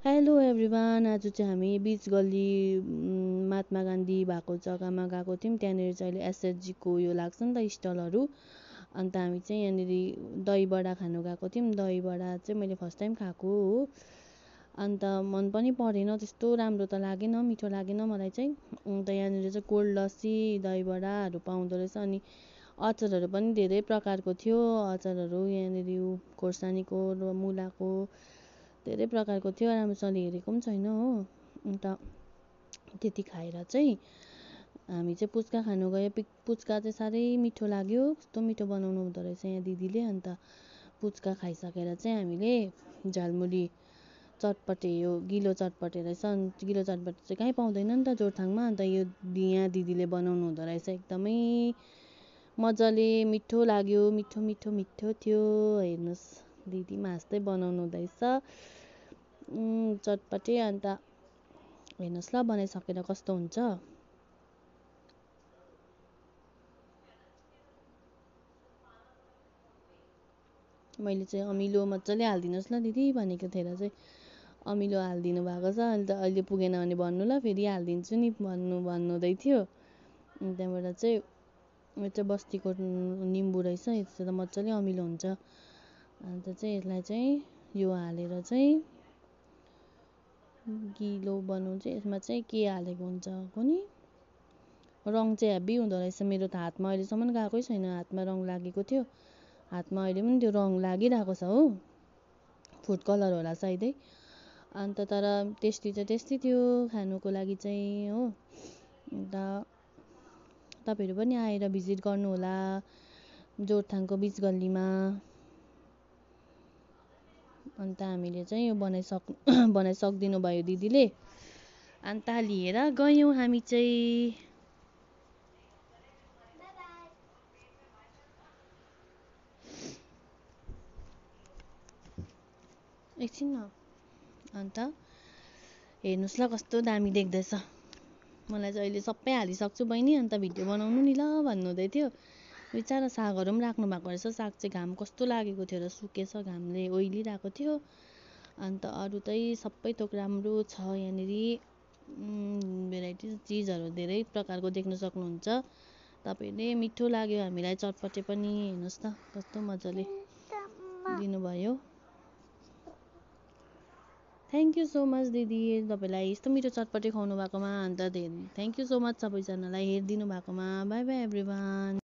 Hello everyone, आज चाहिँ हामी बिच गल्ली महात्मा गान्धी भएको जग्गामा गएको थियौँ। त्यहाँनिर चाहिँ अहिले एसएचजीको यो लाग्छ नि त स्टलहरू। अन्त हामी चाहिँ यहाँनिर दही बडा खानु गएको थियौँ। दही बडा चाहिँ मैले फर्स्ट टाइम खाएको हो। अन्त मन पनि परेन, त्यस्तो राम्रो त लागेन, मिठो लागेन मलाई चाहिँ। अन्त यहाँनिर चाहिँ कोल्ड लस्सी, दही बडाहरू पाउँदो रहेछ। अनि अचारहरू पनि धेरै प्रकारको थियो। अचारहरू यहाँनिर खोर्सानीको र मुलाको धेरै प्रकारको थियो। राम्रोसँगले हेरेको पनि छैन हो। अन्त त्यति खाएर चाहिँ हामी चाहिँ पुच्का खानु गयो। पुच्का चाहिँ साह्रै मिठो लाग्यो, कस्तो मिठो बनाउनु हुँदो रहेछ यहाँ दिदीले। अन्त पुच्का खाइसकेर चाहिँ हामीले झालमुरी चटपटे, यो गिलो चटपटे रहेछ। गिलो चटपटे चाहिँ कहीँ पाउँदैन नि त जोरथाङमा। अन्त यो यहाँ दिदीले बनाउनु हुँदो रहेछ, एकदमै मजाले मिठो लाग्यो। मिठो मिठो मिठो थियो। हेर्नुहोस्, दिदी हाँस्दै बनाउनु हुँदैछ चटपटे। अन्त हेर्नुहोस् ल बनाइसकेर कस्तो हुन्छ। मैले चाहिँ अमिलो मजाले हालिदिनुहोस् ल दिदी भनेको थिएर चाहिँ अमिलो हालिदिनु भएको छ। अन्त अहिले पुगेन भने भन्नु ल, फेरि हालिदिन्छु नि भन्नुहुँदै थियो। अनि त्यहाँबाट चाहिँ यो चाहिँ बस्तीको निम्बु रहेछ, यो चाहिँ मजाले अमिलो हुन्छ। अन्त चाहिँ यसलाई चाहिँ यो हालेर चाहिँ गिलो बनाउँछ। यसमा चाहिँ के हालेको हुन्छ कुनि, रङ चाहिँ हेभी हुँदो रहेछ। मेरो त हातमा अहिलेसम्म गएकै छैन, हातमा रङ लागेको थियो। हातमा अहिले पनि त्यो रङ लागिरहेको छ हो, फुड कलर होला सायदै। अन्त तर टेस्टी चाहिँ टेस्टी थियो खानुको लागि चाहिँ हो। अन्त तपाईँहरू पनि आएर भिजिट गर्नुहोला जोरथाङको बिच गल्लीमा। अन्त हामीले चाहिँ यो बनाइसकिदिनु भयो दिदीले। अन्त लिएर गयौँ हामी चाहिँ। एकछिन न। अन्त हेर्नुहोस् ल कस्तो दामी देख्दैछ। मलाई चाहिँ अहिले सबै हालिसक्छु बहिनी, अन्त भिडियो बनाउनु नि ल भन्नुहुँदै थियो। बिचरा सागहरू पनि राख्नु भएको रहेछ। साग चाहिँ घाम कस्तो लागेको थियो र सुकेछ, घामले ओइलिरहेको थियो। अन्त अरू चाहिँ सबै थोक राम्रो छ यहाँनिर। भेराइटी चिजहरू धेरै प्रकारको देख्न सक्नुहुन्छ तपाईँले। मिठो लाग्यो हामीलाई चटपटे पनि। हेर्नुहोस् त कस्तो मजाले दिनुभयो। थ्याङ्क यू सो मच दिदी, तपाईँलाई यस्तो मिठो चटपटे खुवाउनु भएकोमा। अन्त धेरै थ्याङ्क यू सो मच सबैजनालाई हेरिदिनु भएकोमा। By by everyone.